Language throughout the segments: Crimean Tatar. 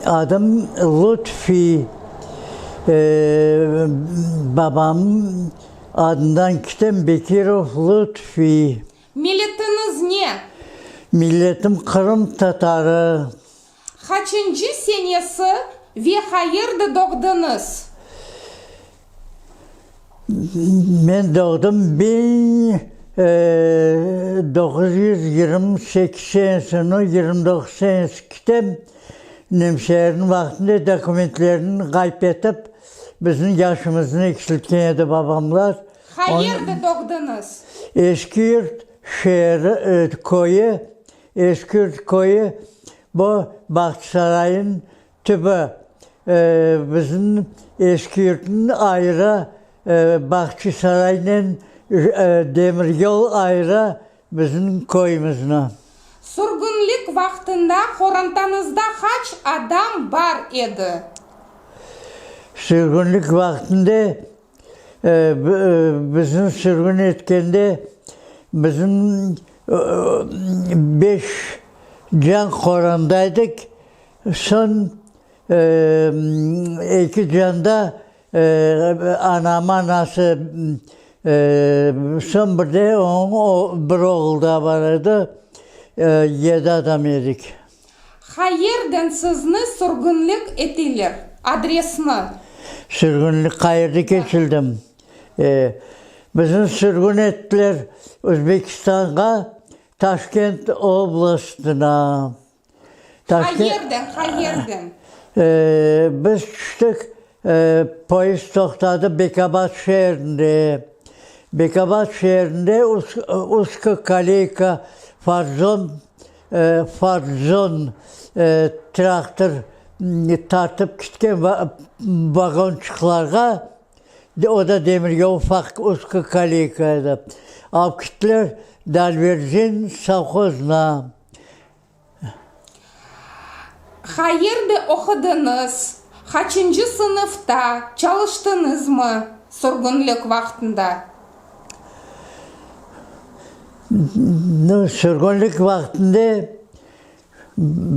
Adım Lutfi, babam adından kitem Bekirov Lutfi. Milletiñiz ne? Milletim qırım tatarı. Qaçıncı senesi ve qayerde doğdıñız? Men doğdım 1928 senesini, 29 senesi kitem, nemselerniñ vaqtında dokumentlerini ğayıp etip, bizim yaşımıznı eksiltken edi babamlar. Qayerde doğdıñız? Eski-Yurt şeeri, köyü, Eski-Yurt köyü, bu Bağçasaraynıñ Tübü, bizim eski yurtnıñ ayıra Bahçisaraynen demiryol ayıra bizim köyümizni. Sürgünlik vaqtında qorantañızda qaç adam bar edi? Sürgünlik vaqtında bizni sürgün etkende bizim beş can qoranda edik. Soñ eki canda anam anası, soñ bir de onıñ bir oğlu daa bar edi, yedi adam edik. Qayerden sizni sürgünlik etiler, adresni? Sürgünlik qayerde keçildim? Bizni sürgün ettiler Özbekistanğa, Taşkent oblastına. Qayerden, qayerden? Biz tüştik, poyezd toqtadı Bekabad şeerinde. Bekabad şeerinde uzkokoleyka Farzon, Farzon traktor tartıp ketken vagonçıqlarğa, o da demiryol ufaq uzkokoleyka edi, alıp kettiler Dalverzen sovhozına. Qayerde oqudıñız, qaçıncı sınıfta, çalıştıñızmı sürgünlik vaqtında? Sürgünlik vaqtında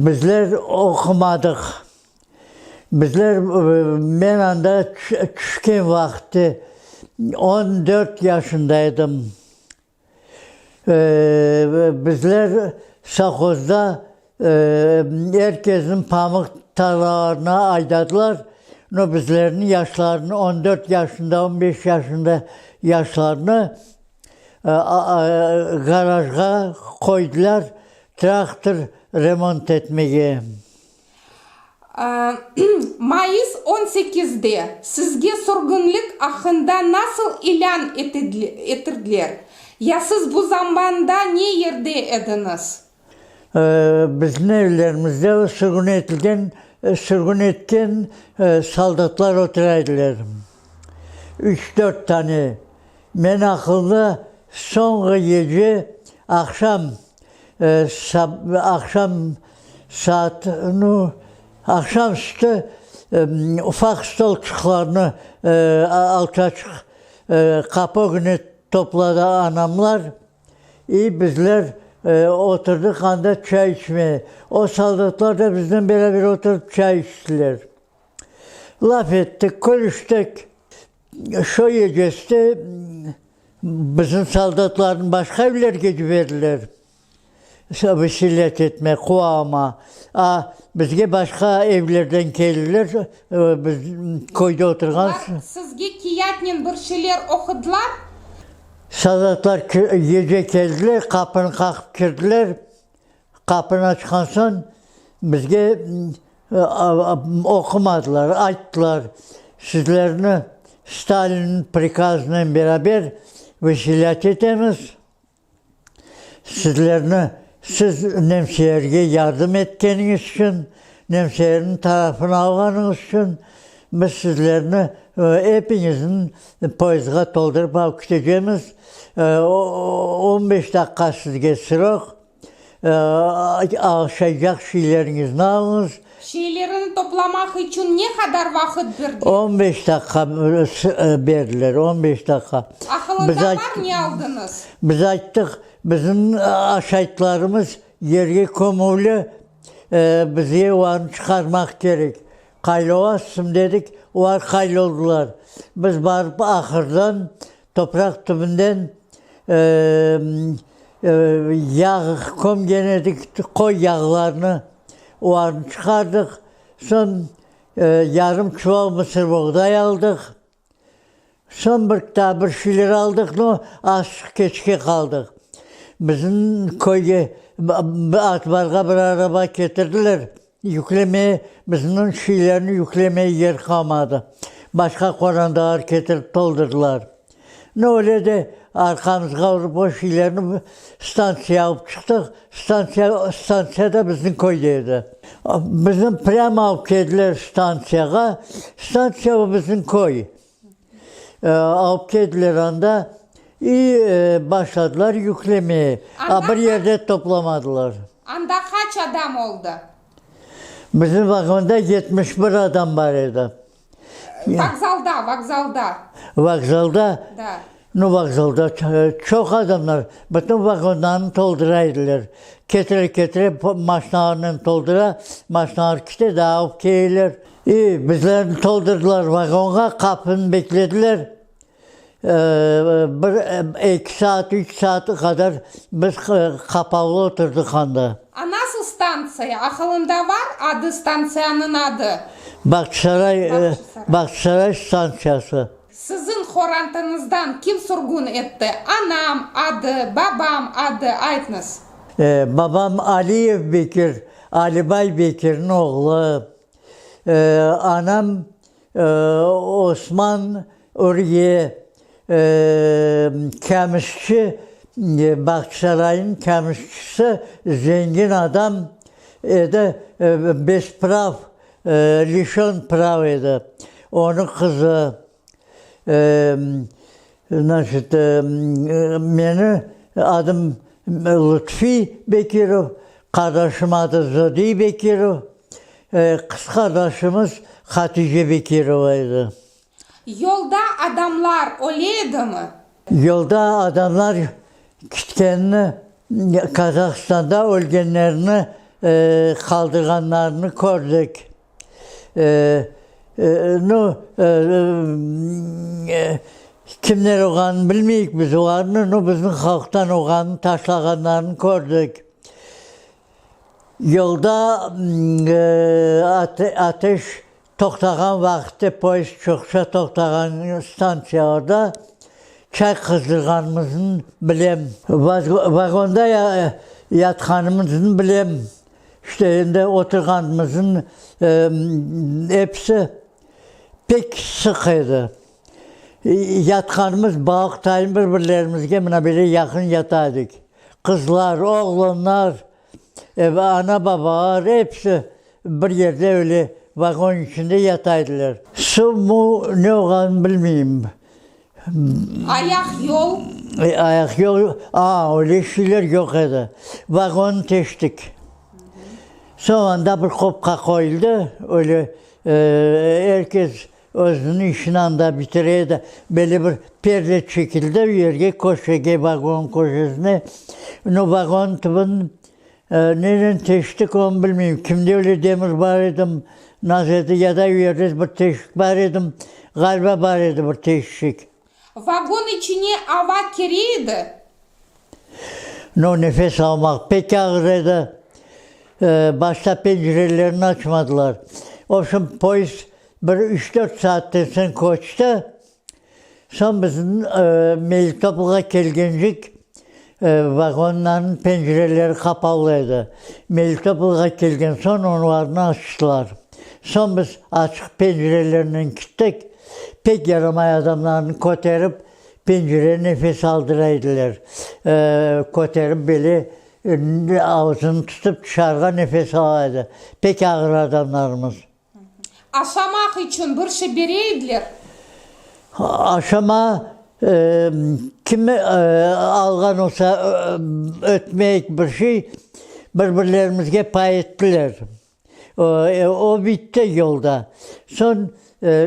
bizler oqumadıq. Bizler, men anda tüşken vaqıtte on dört yaşında edim. Bizler sovhozda er kesniñ pamıq tarlalarına aydadılar, no bizlerniñ yaşlarnı, on dört yaşında, on beş yaşında yaşlarnı garajğa qoydılar traktor remont etmege. Mayıs on sekizde sizge sürgünlik aqqında nasıl ilân etirdiler? Ya siz bu zamanda ne yerde ediñiz? Bizim evlerimizde sürgün etilgen, sürgün etken soldatlar otura ediler. Üç-dört tane. Men aqılda soñğı gece aqşam, aqşam saat, nu, aqşam üstü ufaq stolçıqlarnı alçaçıq qapı ögüne topladı anamlar, i bizler oturdıq anda çay içmeye. O soldatlar da biznen beraber oturıp çay içtiler. Laf ettik, külüştik. Şo gecesi bizim soldatlarnı başqa evlerge ciberdiler, vıselât etme, quvama. A, bizge başqa evlerden keldiler, biz köyde oturğan. Olar sizge kiyatnen bir şeyler oqudılar? Soldatlar gece keldiler, qapını qaqıp kirdiler. Qapını açqan soñ bizge oqumadılar, ayttılar, sizlerni Stalinniñ prikazınen beraber vıselât etemiz, sizlerni siz nemselerge yardım etkeniñiz içün, nemselerniñ tarafını alğanıñız içün biz sizlerni epiñizni poyezdğa toldurıp alıp ketecemiz, on beş daqqa sizge srok, Aşaycaq şeyleriñizni alıñız. Şeylerini toplamaq içün ne qadar vaqıt berdiler? On beş daqqa berdiler, on beş daqqa. Aqılında bar ne aldıñız? Biz ayttıq, bizim aşaytlarımız yerge kömüvli. Bizge olarnı çıqarmaq kerek. Qaylolasıñ dedik, olar qayloldılar. Biz barıp ahırdan, topraq tübünden yağ kömgen edik, qoy yağlarını, olarnı çıqardıq. Soñ yarım çuval mısırboğday aldıq. Soñ bir daa bir şeyler aldıq, no, azçıq keçke qaldıq. Bizim köyge azbarğa bir araba ketirdiler, yüklemeye, bizniñ şeylerni yüklemeye yer qalmadı. Başqa qorantalar ketirip toldurdılar. No, öyle de arqamızğa urıp o şeylerni stantsiya alıp çıqtıq. Stantsiya, stantsiya da bizim köyde edi. Bizni prâmo alıp keldiler stantsiyağa. Stantsiya o bizim köy. Alıp keldiler anda i başladılar yüklemeye. A bir yerde toplamadılar. Anda qaç adam oldı? Bizim vagonda 71 adam bar edi. Vokzalda, vokzalda. Vokzalda? Da. Nu, vokzalda çoq adamlar, bütün vagonlarnı toldura ediler. Ketire-ketire maşinalarnen toldura, maşinalar kite, daa alıp keleyler. İ, bizlerni toldurdılar vagonğa, qapını beklediler. Bir eki saat, üç saat qadar biz qapalı oturdıq anda. A nasıl stantsiya? Aqılında var adı, stantsiyanıñ adı? Bağçasaray, Bağçasaray stantsiyası. Siziñ qorantañızdan kim sürgün etti? Anam adı, babam adı, aytñız. Babam Aliyev Bekir, Alibay Bekirniñ oğlu. Anam Osman Ürge, kâmişçi, Bağçasaraynıñ kâmişçisi, zengin adam edi, bez prav, lişön prav edi. Onıñ qızı. Znaçit, meni adım Lütfi Bekirov, qardaşım adı Zodiy Bekirov, qız qardaşımız Hatice Bekirova edi. Yolda adamlar öle edimi? Yolda adamlar kitkenini, Kazahstanda ölgenlerini qaldırğanlarını kördik. Nu, kimler olğanını bilmeyik biz olarnı, nu, bizim halqtan olğanını, taşlağanlarını kördik. Yolda ateş toqtağan vaqıtte, poyezd çoqça toqtağan stantsiyalarda çay qızdırğanımıznı bilem. Vagonda yatqanımıznı bilem. İşte, endi oturğanımıznıñ episi pek sıq edi. Yatqanımız balıqtayın bir-birlerimizge mına böyle yaqın yata edik. Qızlar, oğlanlar, ana-babalar episi bir yerde öyle vagon içinde yata ediler. Suv-muv ne olğanını bilmeyim. Ayaq yol? Ayaq yol, a, öyle şeyler yoq edi. Vagonnı teştik. Soñ anda bir qopqa qoyuldı, öyle er kes özüniñ işini anda bitire edi. Belli bir perde çekildi o yerge, köşege, vagon köşesine. No, vagon tübün nenen teştik, onı bilmeyim. Kimde öyle demir bar edim, nasıl edi, ya da o yerde bir teşik bar edim, ğaliba bar edi bir teşik. Vagon içine ava kire edi. No, nefes almaq pek ağır edi. Başta pencerelerni açmadılar. Vobşem, poyezd bir üç-dört saatten soñ köçti. Soñ bizim Melitopolğa kelgencik vagonlarnıñ pencereleri qapalı edi. Melitopolğa kelgen soñ onlarnı açtılar. Soñ biz açıq pencerelernen kittik. Pek yaramay adamlarnı köterip, pencere nefes aldıra ediler. Köterip böyle ağzını tutıp tışarığa nefes ala edi. Pek ağır adamlarımız. Aşamaq içün bir şey bere ediler? Aşama, kim alğan olsa ötmek, bir şey, bir-birlerimizge pay ettiler. O bitti yolda. Soñ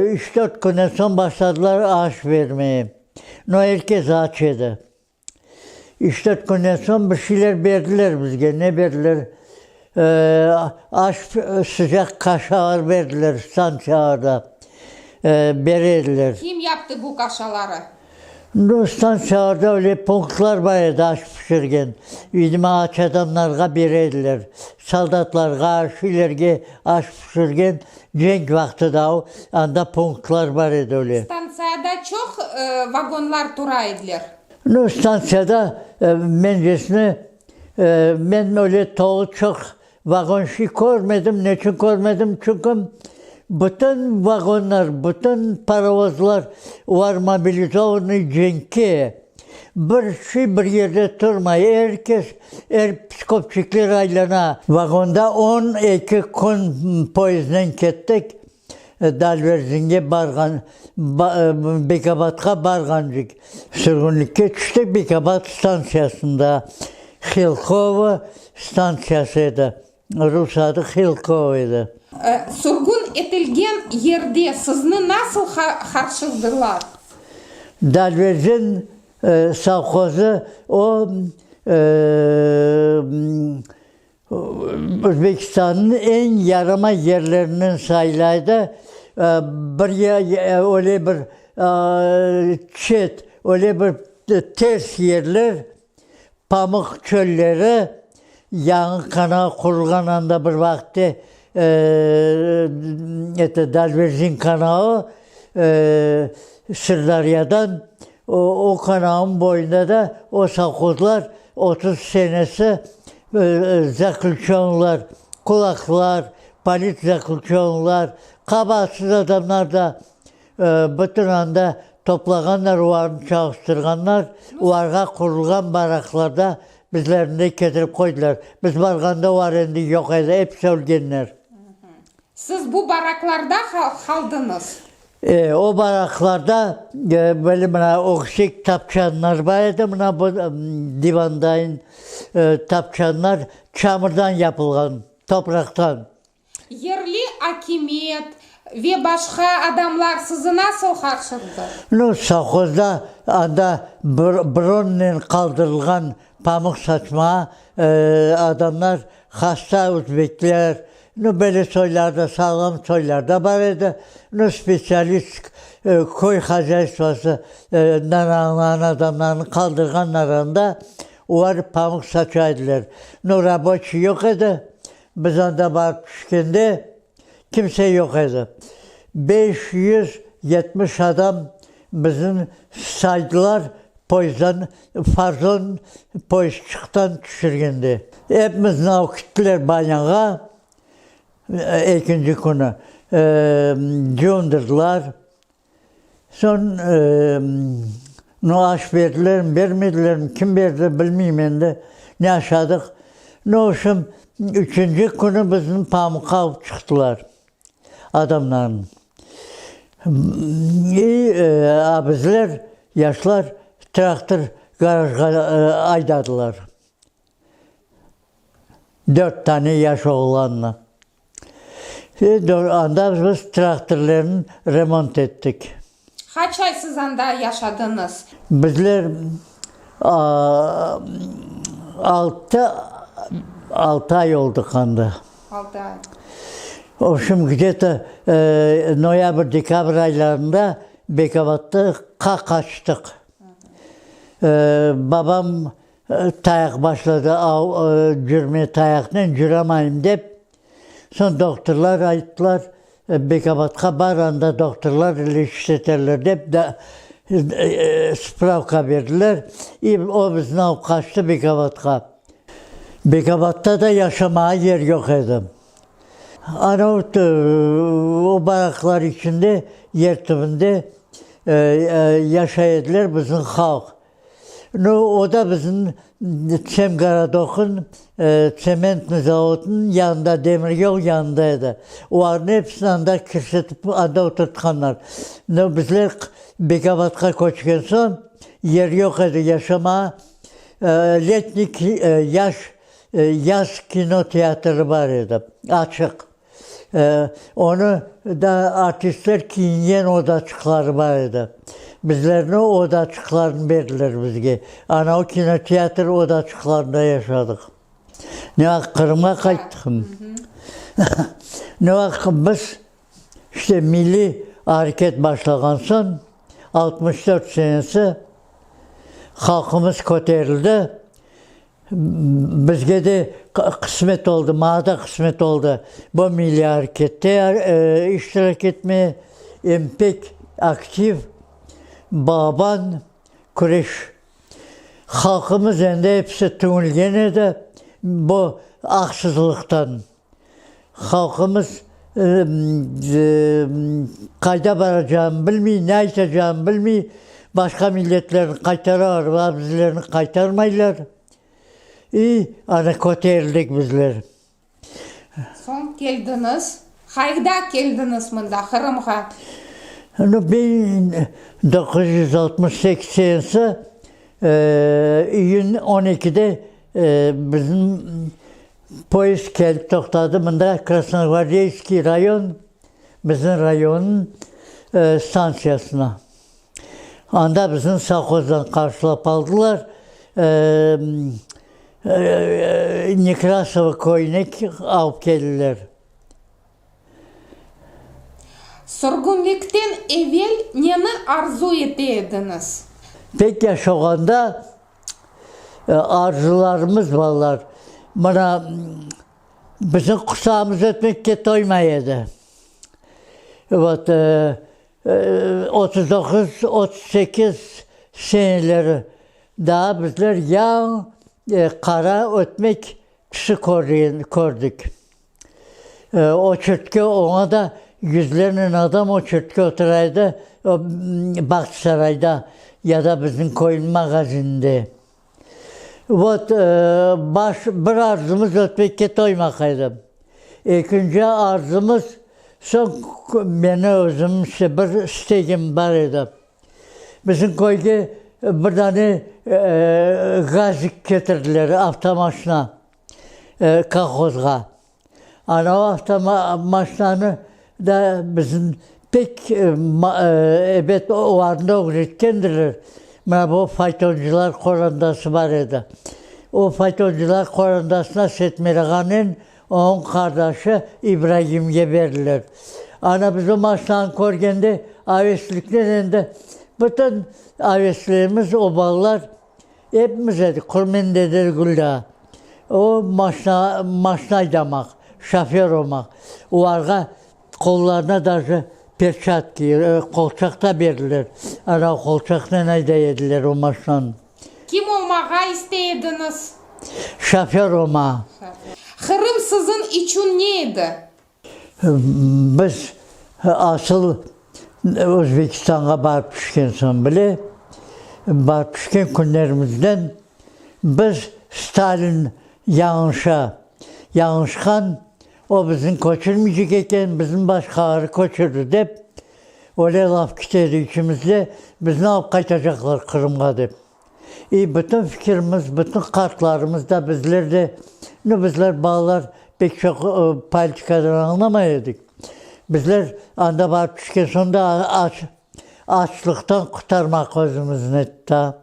üç-dört künden soñ başladılar aş bermeye. No, er kes aç edi. Üç-dört künden soñ bir şeyler berdiler bizge. Ne berdiler? Aş, sıcaq kaşalar berdiler stantsiyalarda, bere ediler. Kim yaptı bu kaşaları? Nu, stantsiyalarda öyle punktlar bar edi aş pişirgen. Vidimo, aç adamlarğa bere ediler. Soldatlarğa, şiylerge aş pişirgen cenk vaqtı da o, anda punktlar bar edi öyle. Stantsiyada çoq vagonlar tura ediler. Nu, stantsiyada, mencesine, Men öyle tolu çoq vagon şey körmedim. Neçün körmedim? Çünki bütün vagonlar, bütün parovozlar olar mobilizovanıy cenkke. Bir şey bir yerde turmay. Er kes, er pskopçikler aylana. Vagonda 12 kün poyezdnen kettik. Dalverzinge barğan, Bekabadqa barğancık sürgünlikke tüştik, Bekabad stantsiyasında, Hilkovo stantsiyası edi, rus adı Hilkovo edi. Sürgün etilgen yerde sizni nasıl qarşıldılar? Dalverzin sovhozı o, Özbekistannıñ eñ yaramay yerlerinden sayılaydı. Bir öyle bir çet, öyle bir ters yerler, pamuq çölleri, yañı kanal qurulğan anda bir vaqıtte, eto, Dalverzin kanalı Sırdaryadan, o kanalnıñ boyunda da o sovhozlar 30 senesi Zaklüçönlar, kulaklar, politzaklüçönlar, qabaatsız adamlar da bütün anda toplağanlar, olarnı çalıştırğanlar, olarğa qurulğan baraklarda bizlerni de ketirip qoydılar. Biz barğanda olar endi yoq edi, episi ölgenler. Siz bu baraklarda qaldıñız? E, o baraklarda böyle mına öksek tapçanlar bar edi, mına bu divandayın tapçanlar çamurdan yapılğan, topraqtan. Yerli akimiyet ve başqa adamlar sizi nasıl qarşıldı? Nu, sovhozda anda bronnen qaldırılğan pamuq saçmağa adamlar, hasta özbekler, Nu, böyle soylar da, sağlam soylar da bar edi. Nu, spetsialist köy hozaystvası añlağan adamlarnı qaldırğanlar anda, olar pamuq saça ediler. Nu, raboçiy yoq edi. Biz anda barıp tüşkende, kimse yoq edi. 570 adam bizni saydılar, poyezddan, farzon poyezdçıqtan tüşürgende. Epimizni alıp kettiler banyağa, ekinci künü cuvundırdılar. Soñ, nu, aş berdilermi, bermedilermi, kim berdi, bilmeyim endi, ne aşadıq. Nu, vobşem, üçünci künü bizni pamuqqa alıp çıqtılar. Adamlarnı. İ, a bizler, yaşlar, traktor garajğa aydadılar. Dört tane yaş oğlannı. Anda biz traktorlarnı remont ettik. Qaç ay siz anda yaşadıñız? Bizler altı, altı ay oldıq anda. Altı ay. Vobşem, gde-to noyabr, dekabr aylarında Bekabadta qaçtıq. Babam tayaq başladı, cürme tayaqnen cüramayım dep. Soñ dohturlar ayttılar, Bekabadqa bar, anda dohturlar leçit eterler dep spravka berdiler. İ o bizni alıp qaçtı Bekabadqa. Bekabadda da yaşamağa yer yoq edi. Ana o baraklar içinde, yer tübünde yaşay ediler bizim halq. Nu, o da bizim Tsemgorodoknıñ, tsementnıy zavodnıñ yanında, demiryol yanında edi. Olarnı episini anda kirsetip, anda oturtqanlar. Nu, bizler Bekabadqa köçken soñ, yer yoq edi yaşamağa. Letniy yaş, yaz kino teatrı bar edi, açıq. Onı da artistler kiyingen odaçıqları bar edi. Bizlerni odaçıqlarını berdiler bizge. Ana o kinoteatr odaçıqlarında yaşadıq. Ne vaqıt Qırımğa qayttıq? Ne vaqıt biz işte milliy areket başlağan soñ, 64 senesi, halqımız köterildi, bizge de qısmet oldı, maña da qısmet oldı bu milliy arekette iştirak etmeye, em pek aktiv, balaban küreş Halqımız endi episi tüñülgen edi bu aqsızlıqtan. Halqımız qayda baracağını bilmey, ne aytacağını bilmey, başqa milletlerni qaytaralar, a bizlerni qaytarmaylar. İ, ana köterildik bizler. Soñ keldiñiz. Qayda keldiñiz mında, Qırımğa? Nu, 1968 senesi iyün on ekide bizim poyezd kelip toqtadı mında, Krasnogvardeyskiy rayon, bizim rayonnıñ stantsiyasına. Anda bizni sovhozdan qarşılap aldılar, Nekrasovo köyüne alıp keldiler. Sürgünlikten evel neni arzu ete ediñiz? Pek yaş olğanda arzularımız barlar. Mına, bizim qusağımız ötmekke toymay edi. Vot, 39, 38 seneleri daa bizler yañı qara ötmek tüsü kördik. Oçertke oña da yüzlernen adam oçertke otura edi, Bağçasarayda ya da bizim köyniñ magazininde. Vot, baş, bir arzumız ötmekke toymaq edi. Ekinci arzumız, soñ meni özüm işte bir istegim bar edi. Bizim köyge bir dane gazik ketirdiler, avtomaşina, kolhozğa. Ana o avtomaşinanı da bizim pek ebet olarnı da ögretkendirler. Mına bu faytoncılar qorantası bar edi. O faytoncılar qorandasına Setmer ağanen onıñ qardaşı İbragimge berdiler. Ana biz o maşinanı körgende avesliknen endi bütün aveslerimiz o balalar Epimiz edik, Qurmen dede Gülda. O maşna, maşna aydamaq, şofer olmaq. Olarğa qollarına daje perçatki, qolçaq da berdiler. Ana o qolçaqnen ayday ediler o maşnanı. Kim olmağa istey ediñiz? Şofer olmağa. Qırım siziñ içün ne edi? Biz asıl Özbekistanğa barıp tüşken soñ bile, barıp tüşken künlerimizden biz Stalin yañlışa, yañlışqan, o bizni köçürmeycek eken, bizni başqaları köçürdi dep, öyle laf kete edi içimizde, bizni alıp qaytacaqlar Qırımğa dep. İ bütün fikirimiz, bütün qartlarımız da, bizler de, nu, bizler balalar pek çoq politikadan añlamay edik. Bizler anda barıp tüşken soñ da aç, açlıqtan qurtarmaq özümizni da.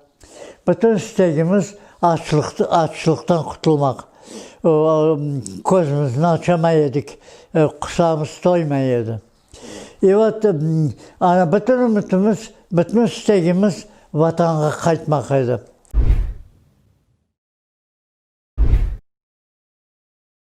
Bütün istegimiz açlıq, açlıqtan qurtulmaq. Közümizni açamay edik, qusağımız toymay edi. İ vot, ana bütün ümütimiz, bütün istegimiz Vatanğa qaytmaq edi.